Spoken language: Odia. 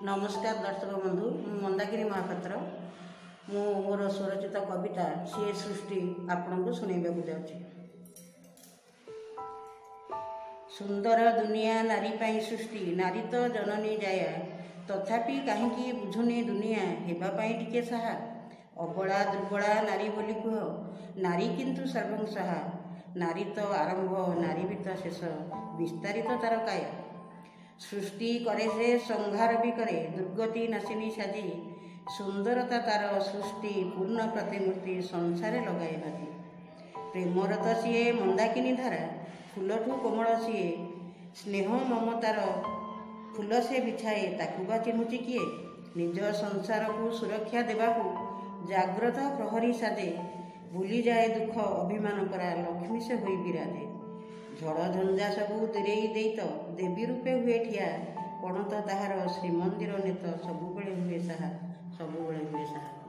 ନମସ୍କାର ଦର୍ଶକ ବନ୍ଧୁ, ମୁଁ ମନ୍ଦାକିନୀ ମହାପାତ୍ର। ମୁଁ ମୋର ସ୍ୱରଚିତ କବିତା ସିଏ ସୃଷ୍ଟି ଆପଣଙ୍କୁ ଶୁଣାଇବାକୁ ଯାଉଛି। ସୁନ୍ଦର ଦୁନିଆ ନାରୀ ପାଇଁ ସୃଷ୍ଟି, ନାରୀ ତ ଜନନୀ ଜାୟା। ତଥାପି କାହିଁକି ବୁଝୁନି ଦୁନିଆ ହେବା ପାଇଁ ଟିକେ ସାହା। ଅବଳା ଦୁର୍ବଳା ନାରୀ ବୋଲି କୁହ, ନାରୀ କିନ୍ତୁ ସର୍ବଂସହା। ନାରୀ ତ ଆରମ୍ଭ, ନାରୀ ବି ତ ଶେଷ, ବିସ୍ତାରିତ ତାର କାୟା। ସୃଷ୍ଟି କରେ ସେ, ସଂହାର ବି କରେ, ଦୁର୍ଗତି ନାଶିନୀ ସାଜି। ସୁନ୍ଦରତା ତାର ସୃଷ୍ଟି ପୂର୍ଣ୍ଣ ପ୍ରତିମୂର୍ତ୍ତି ସଂସାରେ ଲଗାଏ ବାଜି। ପ୍ରେମର ତ ସିଏ ମନ୍ଦାକିନୀ ଧାରା, ଫୁଲଠୁ କୋମଳ ସିଏ। ସ୍ନେହ ମମତାର ଫୁଲ ସେ ବିଛାଏ, ତାକୁ ବା ଚିହ୍ନୁଛି କିଏ? ନିଜ ସଂସାରକୁ ସୁରକ୍ଷା ଦେବାକୁ ଜାଗ୍ରତ ପ୍ରହରୀ ସାଜେ। ଭୁଲିଯାଏ ଦୁଃଖ ଅଭିମାନ ପରା, ଲକ୍ଷ୍ମୀ ସେ ହୋଇ ବିରାଜେ। ଝଡ଼ ଝଞ୍ଜା ସବୁ ଦୂରେଇ ଦେଇ ତ ଦେବୀ ରୂପେ ହୁଏ ଠିଆ। ପଣତ ତାହାର ଶ୍ରୀମନ୍ଦିର ନେତ ସବୁବେଳେ ହୁଏ ସାହା, ସବୁବେଳେ ହୁଏ ସାହା।